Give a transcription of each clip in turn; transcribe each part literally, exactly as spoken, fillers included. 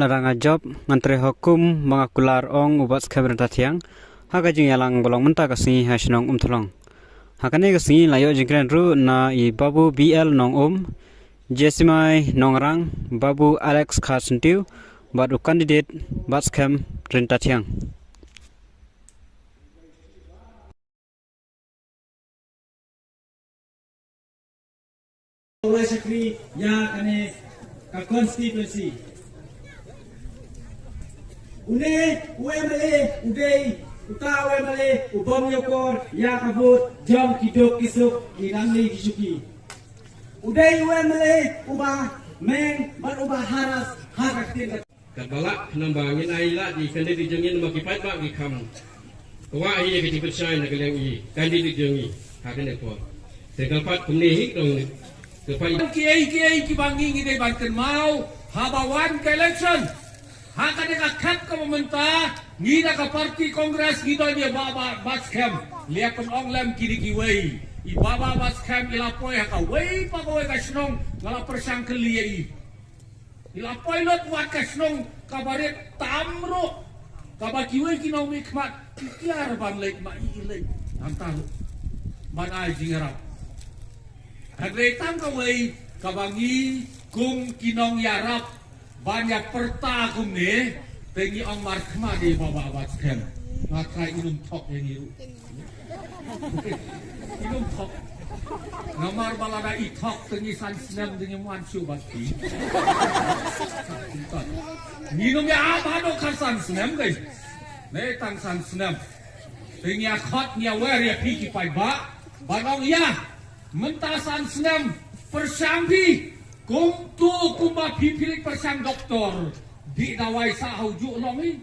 Lada nga jop ngan trei ha kum ba nga kular, ong u Batskhem Ryntathiang ha ka jingïalang ba long mynta ka sngi ha shnong Umthlong. Ha kane ka sngi la ïoh jingkren ruh na i Babu B L Nongum, Jessimai Nongrang, Babu Alex Kharsyntiew bad u candidate Batskhem Ryntathiang. Ïa kane ka constituency. Une u M L A u dei uta u M L A u bym ïoh por ïa ka vote jong ki duk ki suk, ki nongmih ki shuki. U dei u M L A uba meng bad uba harass ha ka ktien. Katba lah, namar ba ngin ai lad ïa ki candidate jong ngi namar ki paidbah ki kham kwah ïa ka jingpynshai na ka liang i candidate jong ngi ha kane ka por. Te kyrpad kumne hi dong, kyrpad. Kiei kiei kiba ngi ngi dei ban kynmaw haba wan ka election. Ha kane ka khep kaba mynta, ngi na ka party Congress ngi don ïa Bah Batskhem. Leh pynong lem kine kiwei. I Bah Batskhem i la poi ha kawei pa kawei ka shnong, nga la pyrshang kylli ïa i. I la poi lut wat ka shnong kaba rit tam ruh, kaba kiwei ki nongmihkhmat ki kiar ban leit, ma i i leit hangta ruh ban ai jingïarap. Hynrei tang kawei kaba ngi kum ki nongïarap ban ïa pyrta kumne, te ngi ong markhmat ïa i Bah Batskhem. Nga trai, i nym thok ïa ngi ruh. I nym thok. Namar ba lada i thok te ngi san snem te ngim wan shuh bad phi. Ngi nym ïa ap haduh khat san snem dei. Ne tang san snem. Te ngi ïa khot, ngi ïa wer ïa phi ki paidbah ban ong ïa, mynta san snem pyrshang phi. Kumto kumba phi phi leit pyrshang doktor, dih dawai sah ha u juh long i.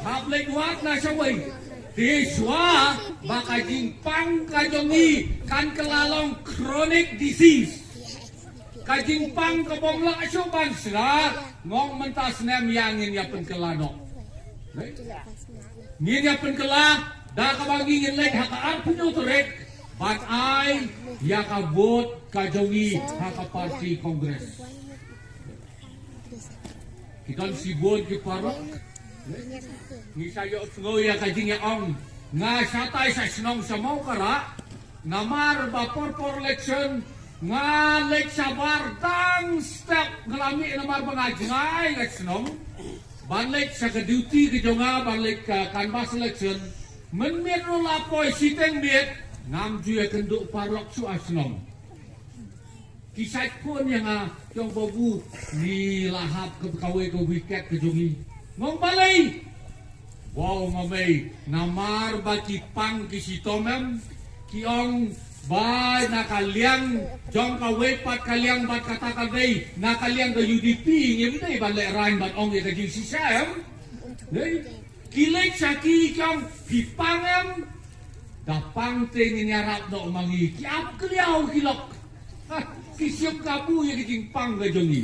Hap leit wad na shawei. Te shuwa ba ka jingpang ka jong i kan kylla long chronic disease, ka jingpang ka bym lah shuh ban shna, nga ong mynta snem ïa ngin ïa pynkylla noh. Ngin ïa pynkylla da kaba ngi ngin leit ha ka arphew hynñiew tarik ban ai ïa ka vote ka jong ngi ha ka party Congress. Ki don shibun ki paralok. Ngi sa ïohsngew ïa ka jingïaong. Nga shatai sha shnong sha Mawkyrwat. Namar ba por por election nga leit shabar dang step, nga la mih namar ba nga jngai ka shnong ban leit sha ka duty ka jong nga, ban leit ka canvass election. Mynmiet ruh la poi shiteng miet, ngam ju ïakynduh paralok shuh ha shnong. Ki shait phone ïa nga, ki ong, Babu, ngi la hap ka kawei ka wicket ka jong ngi. Nga ong balei? Wow, nga mei, namar ba ki pang ki shitom em. Ki ong ba na ka liang jong kawei pat ka liang bad kata ka dei na ka liang ka U D P, ngim dei ban lehraiñ ban ong ïa ka jingshisha em. Dei. Ki leit sha ki, ki ong phi pang em. Da pang te ngin ïarap noh ma ngi. Ki ap kliaw ki lok. Ha, ki shim kabu ïa ki jingpang ka jong ngi.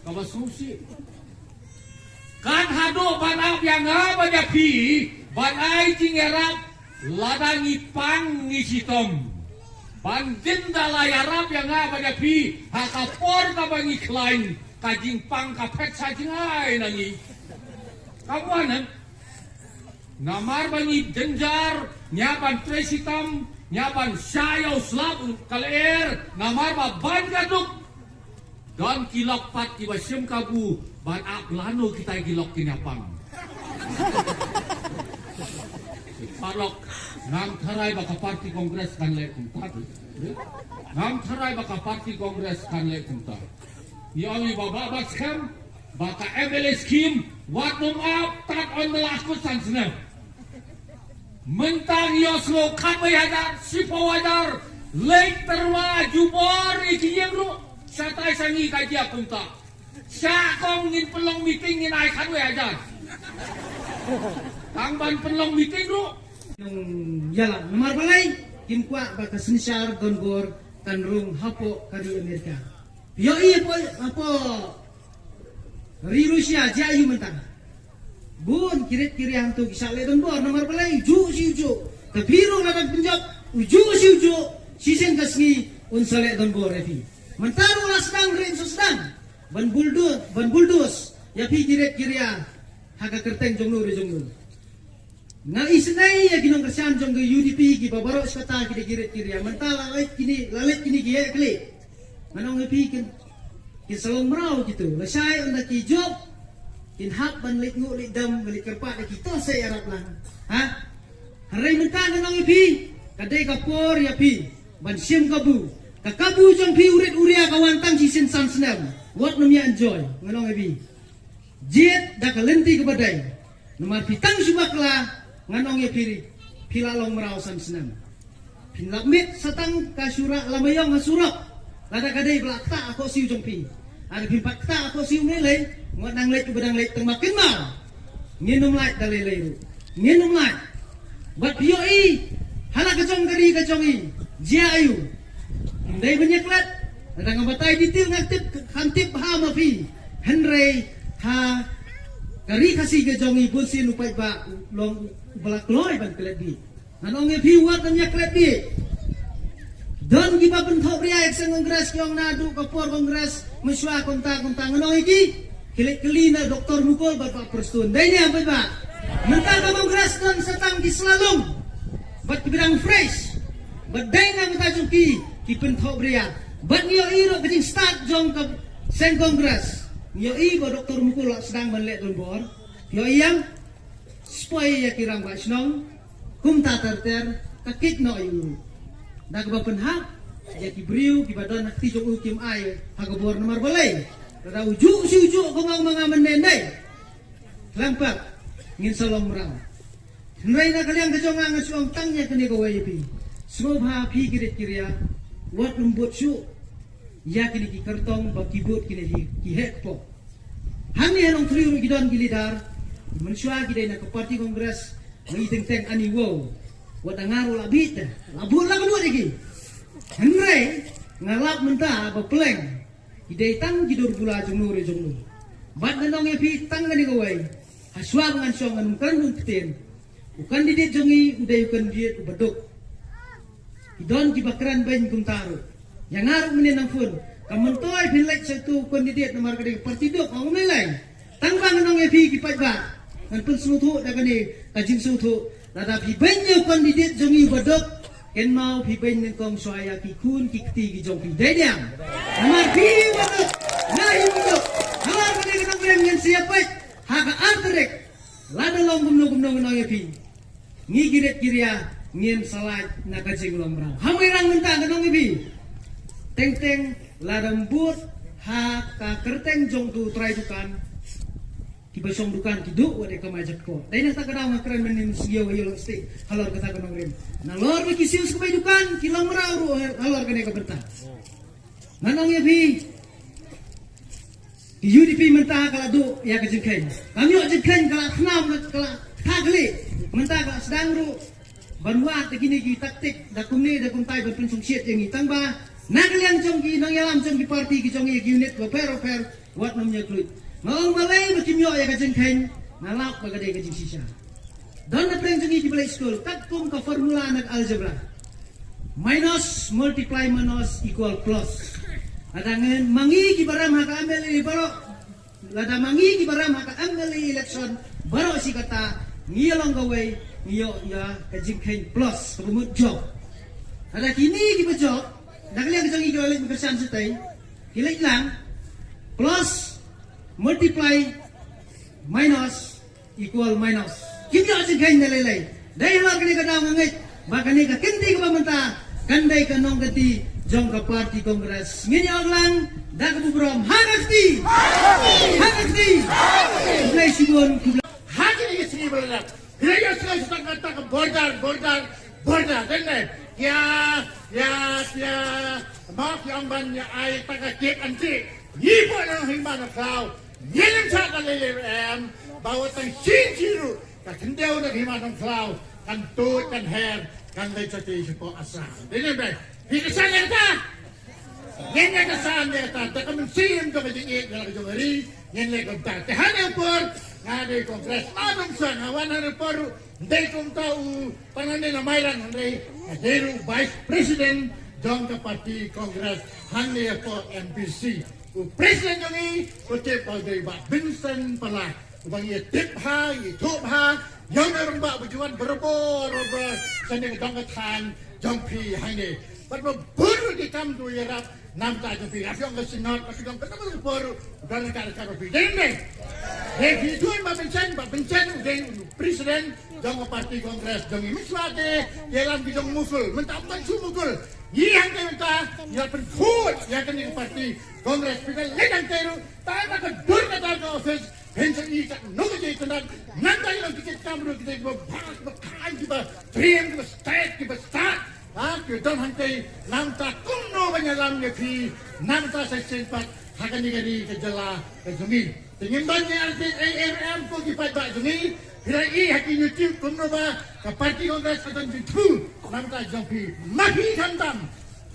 Kaba sngewsih. Kan haduh ban ap ïa nga bad ïa phi ban ai jingïarap, lada ngi pang ngi shitom. Ban dien da la ïarap ïa nga bad ïa phi ha ka por kaba ngi khlaiñ, ka jingpang ka phet sha jngai na ngi. Ka wan em? Namar ba ngi jynjar, ngi hap ban trei shitom, ngi hap ban shah ïa u slap ka lyer, namar ba ban ka duk. Don ki lok pat kiba shim kabu ban ap lano kitai ki lok kin ïa pang. Paralok, ngam tharai ba ka party Congress kan leh kumta. Ngam tharai ba ka party Congress kan leh kumta. Ngi ong ïa i Bah Batskhem ba ka M L A scheme wat nym ap tad ynda la kut san snem. Mynta ngi ïohsngew khatwei hajar, shiphew hajar, leit tyrwa jubor ïa ki ïing ruh. Shatai sha ngi ka jia kumta. Sha kong ngin pynlong meeting ngin ai khatwei hajar. Tang ban pynlong meeting ruh. Ïa la namar balei? Kin kwah ba ka synshar donbor kan rung hapoh ka ri Amerika. Ïohi hapoh, hapoh ri Russia jia ïa u mynta. Bun ki rit ki riang tu ki shah leh donbor namar balei? U juh shi u juh. Te phi ruh lada pynjop u juh shi u juh, shisien ka sngi un sa leh donbor ïa phi. Mynta ruh la sdang, rim sa sdang ban bulldoze, ban bulldoze ïa phi ki rit ki ria ha ka kyrteng jong no re jong no. Nga isynei ïa ki nongkyrshan jong ka U D P kiba baroh shi katta ki dei ki rit ki ria. Mynta la leit kine, la leit kine ki heh khlieh. Ngan ong ïa phi kin, kin sa long mraw kito. Lashai ynda ki jop kin hap ban leit nguh leit dem, ban leit kyrpad ïa kito sa ïarap lang. Ha? Hynrei mynta ngan ong ïa phi, ka dei ka por ïa phi ban shim kabu. Ka kabu jong phi u rit u ria ka wan tang shisien san snem. Wat nym ïa enjoy, ngan ong ïa phi. Jied da ka lynti kaba dei. Namar phi tang shu bakla, ngan ong ïa phi, phi la long mraw san snem. Phin lap miet sa tang ka shu rah lamaiong ha surok. Lada ka dei ba la ktah ha khohsiew jong phi. Lada phim pat ktah ha khohsiew ne lei, ngat nang leit uba dang leit tang ba kynmaw. Ngin ym lait da lei lei ruh. Ngin ym lait. Bad phi ïohi ha la ka jong ka ri ka jong i, jia aiu? Ym dei ban ïa klet. Lada nga batai detail nga tip, kan tip ha ma phi. Hynrei ha ka ri Khasi ka jong i, bun sien u paidbah u long uba la kloi ban klet beit. Ngan ong ïa phi, wat nym ïa klet beit. Don kiba pynthohbria ïa ka seng Congress, ki ong naduh ka por Congress mynshuwa kumta kumta. Ngan ong ïa ki, ki leit kylli na Doktor Mukul bad Bah Prestone. Dei ne em paidbah? Mynta ka Congress don sa tang ki sla lung bad kiba dang fresh. Bad dei na ka bynta jong ki ki pynthohbria. Bad ngi ïohi ruh ka jingstad jong ka seng Congress. Ngi ïohi ba Doktor Mukul la sdang ban leh donbor. Ngi ïohi ïa, spoi ïa ki rangbah shnong, kumta ter ter, ka kit noh ïa u. Da kaba pynhap ïa ki briew kiba don ha kti jong u, kim ai ha ka bor namar balei? Lada u juh shu juh kumba ong ma nga mynne, khlem pep ngin sa long mraw. Hynrei na ka liang ka jong nga, nga shu ong tang ïa kane kawei ïa phi. Sngewbha phi ki rit ki ria, wat nym bud shuh ïa kine ki kyrtong ba ki bud kine ki, ki heh kpoh. Hangne ha Nongthymmai ruh ki don ki leader, mynshuwa ki dei na ka party Congress, ma i teng teng ani wow. Wat da nga ruh la bit, la bud la ka bud ïa ki. Hynrei nga lap mynta ba pleng, ki dei tang ki dur bula jong no re jong no. Bad ngan ong ïa phi tang kane kawei, ha shuwa ba ngan shong ngan ym kren, ym ktien. U candidate jong ngi u dei u candidate uba duk. Ki don kiba kren beiñ kumta ruh. Ïa nga ruh mynne nang phone, kam myntoi phin leit sha uto u candidate namar ka dei ka party duk, ong me lei. Tang ba ngan ong ïa phi ki paidbah, ngan pynsngewthuh da kane ka jingsngewthuh. Lada phi beiñ ïa u candidate jong ngi uba duk, kynmaw phi beiñ nyngkong shuwa ïa ki khun ki kti ki jong phi. Dei ne em? Namar phi uba duk, nga hi uba duk. Halor kane ka nongrim ngin sa ïa peit ha ka ar tarik. Lada long kumno kumno ngan ong ïa phi. Ngi ki rit ki ria ngin sa lait na ka jinglong mraw. Ha Mairang mynta ngan ong ïa phi. Teng teng lada ym bud ha ka kyrteng jong uto u trai dukan, kiba shong dukan ki duh wat ïa kamai jackpot. Dei na kata ka daw nga kren mynne mynsngew ha ïew lang sting halor kata ka nongrim. Nalor ba ki siew sha kamai dukan, ki long mraw ruh halor kane ka bynta. Ngan ong ïa phi, ki U D P mynta ka la duh ïa ka jingkheiñ. Kam ïoh jingkheiñ, ka la thnam, ka la kha khlieh. Mynta ka la sdang ruh ban wad da kine ki taktik, da kumne da kumtai ban pynshongshit ïa ngi. Tang ba na ka liang jong ki nongïalam jong ki party ki jong ngi, ki unit bapher bapher, wat nym ïa kylluid. Nga ong balei ba kim ïoh ïa ka jingkheiñ, nga lap ba ka dei ka jingshisha. Don na pdeng jong ngi kiba leit skul, katkum ka formula na ka algebra. Minus, multiply, minus, equal, plus. Lada ngi, ma ngi kiba rem ha ka M L A baroh, lada ma ngi kiba rem ha ka M L A election baroh shi katta, ngi ïa long kawei, ngi ïoh ïa ka jingkheiñ plus, kaba mut jop. Lada kine kiba jop, na ka liang ka jong ngi kiba leit mynkyrshan shatei, ki leit lang, plus, multiply, minus, equal minus. Kim ïoh jingkheiñ na lei lei. Dei halor kane ka daw nga ngeit ba kane ka kynti kaba mynta kan dei ka nongkynti jong ka party Congress. Ngin ïa ong lang da kaba burom, ha ka kti, ha ka kti. Khublei shibun, khublei. Ha kine ki sngi ba la dep, khublei ïa sngi, tang ka, tang ka border, border, border. Dei ne? Ïa, ïa, ïa. Ma ki ong ban ïa ai tang ka kit anti. Ngi poi na hima nongkhlaw, ngin ym shah da lei lei ruh em, ba wat tang shisien shisien ruh ka khyndew na hima nongkhlaw kan tuid, kan her, kan leit shatei shapoh Assam. Dei ne em? Phi kyrshan ïa kata? Ngin ïa kyrshan ïa kata, da ka mynsiem jong ka jingïeit ïa la ka jong ka ri, ngin leh kumta. Te ha kane ka por nga dei Congress, ma dang shuwa nga wan ha kane ka por ruh, ym dei kumta u Parnane na Mairang, hynrei nga dei ruh Vice President jong ka party Congress hangne hapoh M P C. U president jong ngi u tip ba u dei Bah Vincent Pala. Uba ngi tip ha, ngi tuh ha, ïa u rangbah ba ju wan barabor, barabor sha kane ka dong ka thaiñ jong phi hangne. Bad ba bun ki kam u ïarap namar jong phi, la phi ong ka Synod, la phi ong ka dong ka por, u don ka, ka phi dei ne. Dei phi tuh Bah Vincent, Bah Vincent u dei u president jong ka party Congress jong ngi. Mynshwa te ïalam ki jong mukul, mynta ym tang shu mukul. Ngi hangta mynta ïa pynkhuid ïa kane ka party Congress, phi leit hangta ruh, tai ba ka dur ka tar ka office, phin sa i katno ka jingïatynnad. Nangta ïa ki kam ruh kita kiba bha, kiba khlaiñ, kiba triem, kiba stet, kiba stad. Ha, ki don hangta, nangta kumno ban ïalam ïa phi, nangta sa shisien pat ha kane ka ri, ka jylla ka jong ngi. Te ngim don ïa arti ei ei ruh em ko ki paidbah jong ngi. Phi la i ha ki YouTube kumno ba ka party Congress ka don jingthmu namar jong phi. Ma phi khamtam.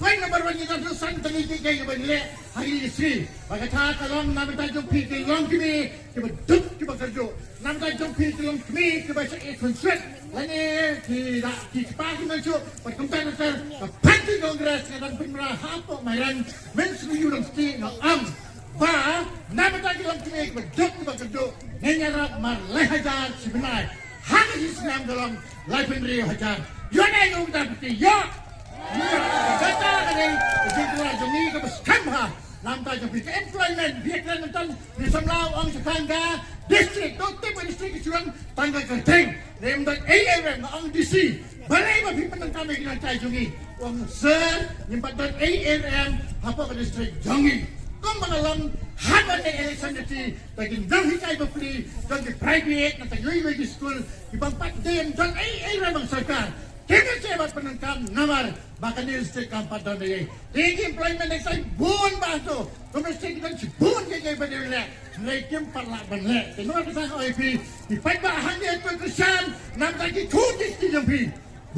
Point number one, ngi don san tylli ki kaei kaban leh ha ki industry. Ba kata ka long namar jong phi ki longkmie kiba duk kiba kyrduh. Namar jong phi ki longkmie kiba shah ïeit khunswet lane ki da ki kpa ki mynshuh. Bad kumta kumta ka party Congress ka dang pynmrad hapoh Mairang, Mynsngew University, nga ong ba namar ki longkmie kiba duk kiba kyrduh, ngin ïarap mar lai hajar shi bnai. Ha ka shi snem ka long laiphew hynriew hajar. Ïoh ne ïoh, kumta phi ïoh? Ïoh. Kata ka dei ka jingkyrpad jong ngi kaba skhem bha. Namar jong phi ka employment, phi kren tang phi samla, ong sha tang ka district, to tip ka district ka shu long tang ka kyrteng. Ym don ei ei ruh em, nga ong D C. Balei ba phi pyndonkam ïa ki nonghikai jong ngi? Ong sir, ngim pat don ei ei ruh em hapoh ka district jong ngi. Kumba ka long ha kane election duty, ba ki nonghikai bapli jong ki private, nangta iwei iwei ki skul, ki bym pat don ei ei ruh em, ba ka sorkar kim shym pat pyndonkam namar ba kane district kam pat don ei ei. Te ki employment, dei sa bun bha to. Kum district ki don shibun kiei kiei ba dei leh, hynrei kim pat lah ban leh. Te namar kata nga ong ïa phi, ki paidbah hangne to kyrshan namar ki khun ki kti jong phi.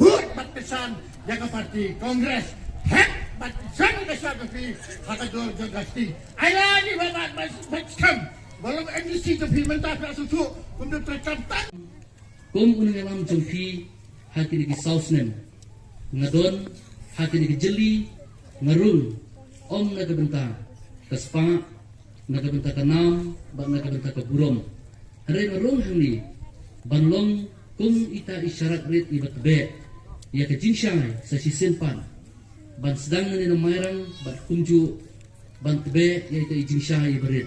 Bud bad kyrshan ïa ka party Congress. Thep bad kyrshan ïa ka shap jong phi ha ka dur jong ka kti. Ai la ni ba, ba, ba, ba skhem ba long M D C jong phi mynta phi la sngewthuh kum u treikam tang. Kum u nongïalam jong phi ha kine ki saw snem, nga don ha kine ki jylli, nga rung ym na ka bynta ka spah, na ka bynta ka nam bad na ka bynta ka burom. Hynrei nga rung hangne ban long kum ita i sharak rit iba tbeh ïa ka jingshai sa shisien pat, ban sdang nangne na Mairang bad kumjuh ban tbeh ïa ita i jingshai iba rit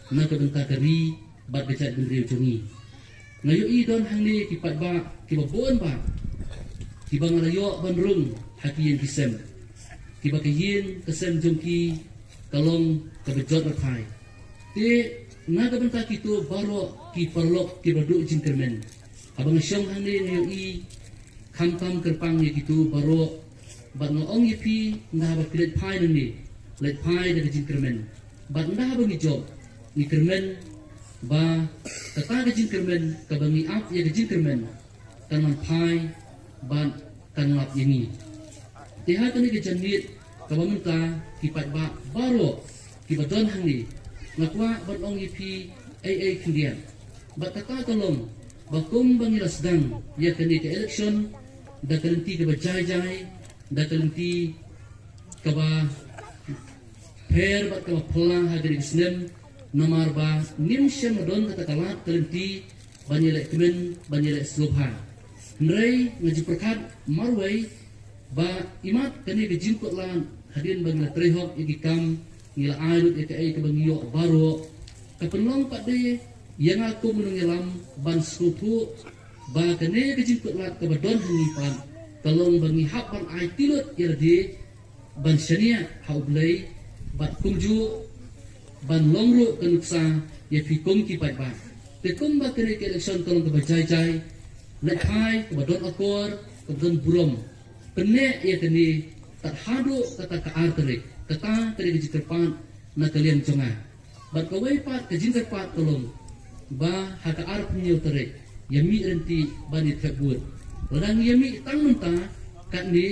na ka bynta ka ri bad ka jaitbynriew jong ngi. Nga ïohi don hangne ki paidbah kiba bun bha kiba nga la ïoh ban rung ha ki ïing ki sem, kiba ka ïing ka sem jong ki ka long kaba jot ba phai. Te na ka bynta kito baroh ki paralok kiba duh jingkyrmen, haba nga shong hangne nga ïohi khamtam kyrpang ïa kito baroh. Bad nga ong ïa phi, ynda haba phi leit phai nangne, leit phai da ka jingkyrmen. Bad ynda haba ngi jop, ngi kyrmen ba kata ka jingkyrmen, kaba ngi ap ïa ka jingkyrmen, kan wan phai bad kan lap ïa ngi. Te ha kane ka janmiet kaba mynta, ki paidbah baroh kiba don hangne, nga kwah ban ong ïa phi ei ei khyndiat. Bad kata ka long ba kumba ngi la sdang ïa kane ka election da ka lynti kaba jai jai, da ka lynti kaba pher bad kaba phylla ha kane ka snem, namar ba ngim shym la don kata ka lad ka lynti ban ïaleh kmen, ban ïaleh sngewbha. Hynrei nga ju pyrkhat marwei ba imat kane ka jingkut lad, hadien ba ngi la trei hok ïa ki kam, ngi la ai lut ïa kaei kaba ngi ïoh baroh, ka pynlong pat de ïa nga kum u nongïalam ban sngewthuh ba kane ka jingkut lad kaba don ha ngi pat ka long ba ngi hap ban aiti lut ïa lade ban shaniah ha U Blei, bad kumjuh ban long ruh ka nuksa ïa phi kum ki paidbah. Te kumba kane ka election ka long kaba jai jai, leit phai kaba don akor, kaba don burom. Pynneh ïa kane tad haduh kata ka ar tarik. Kata kane ka jingkyrpad na ka liang jong nga. Bad kawei pat ka jingkyrpad ka long ba ha ka arphew hynñiew tarik, ïa mih ryntih ban ïa thep vote. Lada ngi ïa mih tang mynta katne,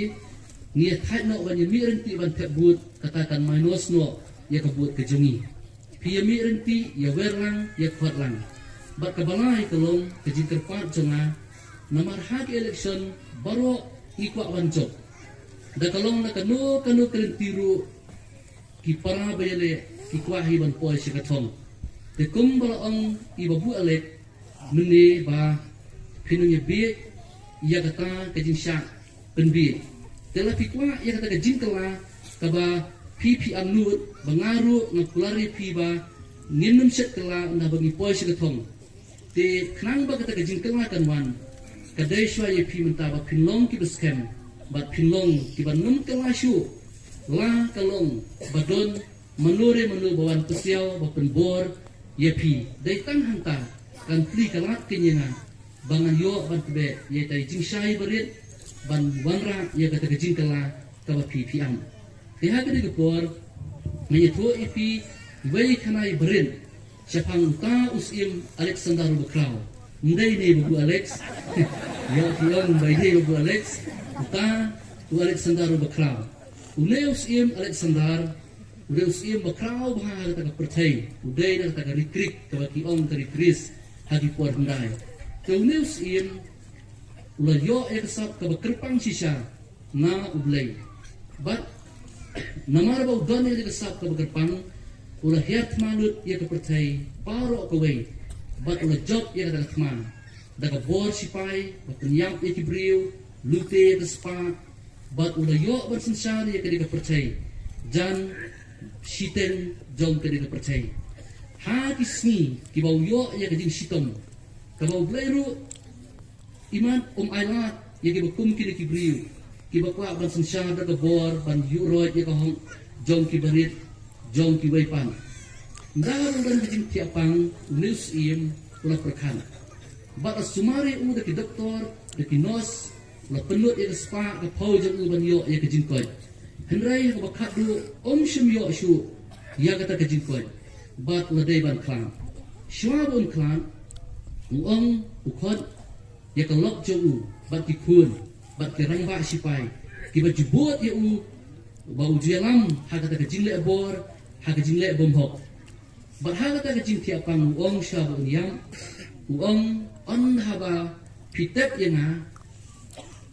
ngi ïa thait noh ban ïa mih ryntih ban thep vote, kata kan minus noh ïa ka vote ka jong ngi. Phi ïa mih ryntih, ïa wer lang, ïa khot lang. Bad kaba lai ka long ka jingkyrpad jong nga, namar ha ka election baroh ngi kwah ban jop. Da ka long na kano kano ka lynti ruh, ki para ba ïaleh ki kwah hi ban poi sha ka thong. Te kumba la ong i Babu Alex, mynne ba phin ym ïa bieit ïa kata ka jingshah pynbieit. Te la phi kwah ïa kata ka jingkylla kaba phi phi am nud, ba nga ruh nga kular ïa phi ba ngin ym shet kylla ynda ba ngi poi sha ka thong. Te khnang ba kata ka jingkylla kan wan, ka dei shuwa ïa phi mynta ba phin long kiba skhem bad phin long kiba nym kylla shuh. La ka long ba don mano re mano ba wan pasiaw ba pynbor ïa phi. Dei tang hangta kan plie ka lad kynja nga ba ngan ïoh ban tbeh ïa ita i jingshai barit ban wanrah ïa kata ka jingkylla kaba phi phi am. Te ha kane ka por nga ïathuh ïa phi iwei i khynnai barit shaphang uta u Syiem Alexander u Bakhraw. Ym dei ne Babu Alex? Ïa, phi ong ym dei ne Babu Alex? Uta u Alexander u Bakhraw. Une u Syiem Alexander u dei u syiem ba khraw bha ha kata ka pyrthei. U dei na kata ka ri Grik kaba ki ong ka ri Gris ha ki por hyndai. Te une u syiem u la ïoh ïa ka sap kaba kyrpang shisha na U Blei. Bad namar ba u don ïa ka sap kaba kyrpang, u la hiar thma lut ïa ka pyrthei baroh kawei. Bad u la jop ïa kata ka thma da ka bor shipai, ba pynïap ïa ki briew, lute ïa ka spah, bad u la ïoh ban synshar ïa kane ka pyrthei jan shiteng jong kane ka pyrthei. Ha ki sngi kiba u ïoh ïa ka jingshitom, kaba U Blei ruh imat um ailad ïa kiba kum kine ki briew kiba kwah ban synshar da ka bor ban ïuh roit ïa ka hok jong ki barit, jong kiwei pat. Ynda ruh don ka jingthiah pang, une u syiem u la pyrkhat. Bad la sumar ïa u da ki doktor, da ki nurse, la pynlut ïa ka spah ka phew jong u ban ïoh ïa ka jingkoit. Hynrei ha kaba khatduh um shym ïoh shuh ïa kata ka jingkoit. Bad la dei ban khlad. Shuwa ba un khlad, u ong u khot ïa ka lok jong u bad ki khun bad ki rangbah shipai kiba ju bud ïa u ba u ju ïalam ha kata ka jingleh bor, ha ka jingleh bymhok. Bad ha kata ka jingthiah pang u ong shuwa ba un ïap, u ong, ynda haba phi tep ïa nga,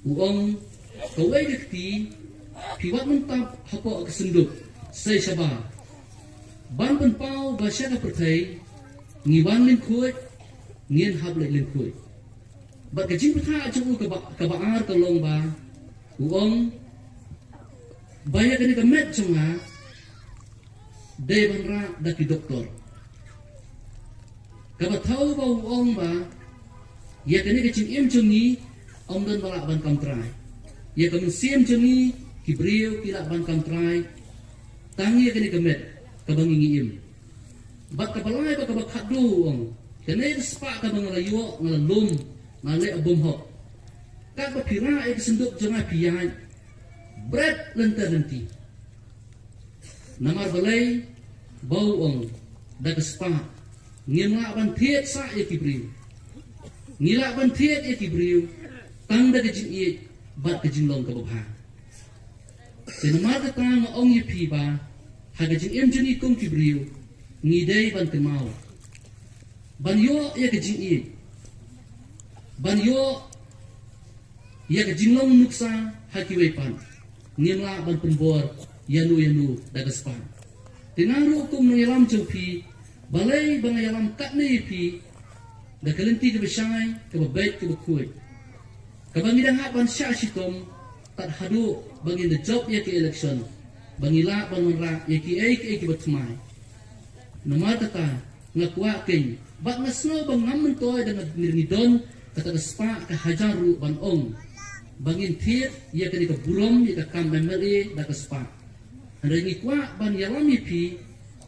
u ong, kawei ka kti phi wad myntap hapoh ka synduk, sei shabar ban pynpaw ba sha ka pyrthei ngi wan lyngkhuid, ngin hap leit lyngkhuid. Bad ka jingpyrkhat jong u kaba, kaba ar ka long ba u ong ba ïa kane ka met jong nga dei ban rah da ki doktor. Kaba thaw ba u ong ba ïa kane ka jingim jong ngi ym don ba lah ban kam trai. Ïa ka mynsiem jong ngi ki briew ki lah ban kam trai tang ïa kane ka met kaba ngi ngi im. Bad kaba lai bad kaba khatduh u ong, kane ka spah kaba nga la ïoh, nga la lum, nga leh bymhok. Katba phi rah ïa ka synduk jong nga phi ïaid bret lynter lynti. Namar balei? Ba u ong, da ka spah ngim lah ban thied sah ïa ki briew. Ngi lah ban thied ïa ki briew tang da ka jingïeit bad ka jinglong kaba bha. Te namar kata nga ong ïa phi ba ha ka jingim jong ngi kum ki briew ngi dei ban kynmaw ban ïoh ïa ka jingïeit, ban ïoh ïa ka jinglong nuksa ha kiwei pat. Ngim lah ban pynbor ïano ïano da ka spah. Te nga ruh kum nongïalam jong phi, balei ba nga ïalam katne ïa phi da ka lynti kaba shai, kaba beit, kaba khuid, kaba ngi dang hap ban shah shitom tad haduh ba ngin da jop ïa ka election, ba ngi lah ban wanrah ïa kiei kiei kiba thymmai. Namar kata nga kwah kein bad nga sngew ba ngam myntoi da nga, ngi don kata ka spah ka hajar ruh ban ong ba ngin thied ïa kane ka burom ïa ka kam M L A da ka spah. Hynrei ngi kwah ban ïalam ïa phi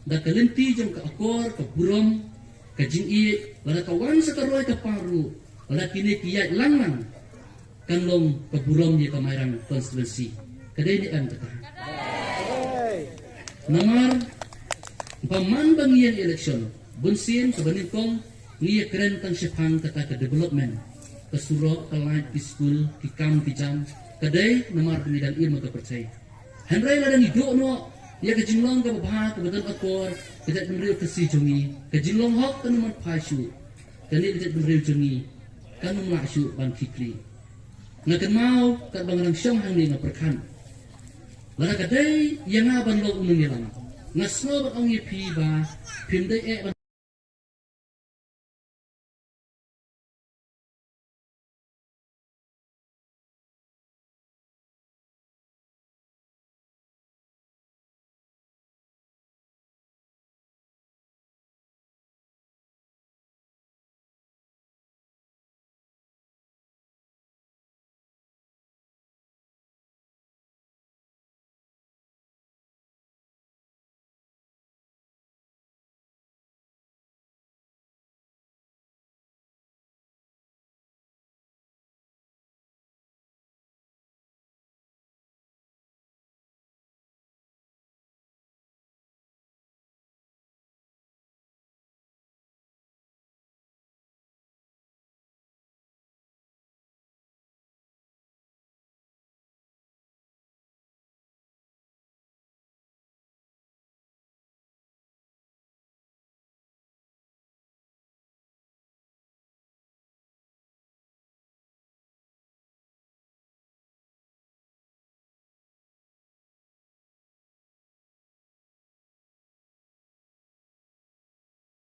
da ka lynti jong ka akor, ka burom, ka jingïeit, lada ka wan sa ka roi ka par ruh, lada kine ki ïaid lang lang, kan long ka burom ïa ka Mairang constituency. Ka dei ne em kata? Namar ba man ba ngi ïeng election, bunsien kaba nyngkong ngi ïakren tang shaphang kata ka development, ka surok, ka light, ki skul, ki kam ki jam. Ka dei namar ba ngi dang im ha ka pyrthei. Hynrei lada ngi duh noh ïa ka jinglong kaba bha, kaba don akor, ka jaitbynriew Khasi jong ngi, ka jinglong hok kan ym mad phai shuh. Kane ka jaitbynriew jong ngi kan ym lah shuh ban khih khlieh. Nga kynmaw katba nga dang shong hangne nga pyrkhat Lada ka dei ïa nga ban long u nongïalam, nga sngew ban ong ïa phi ba phim dei eh ban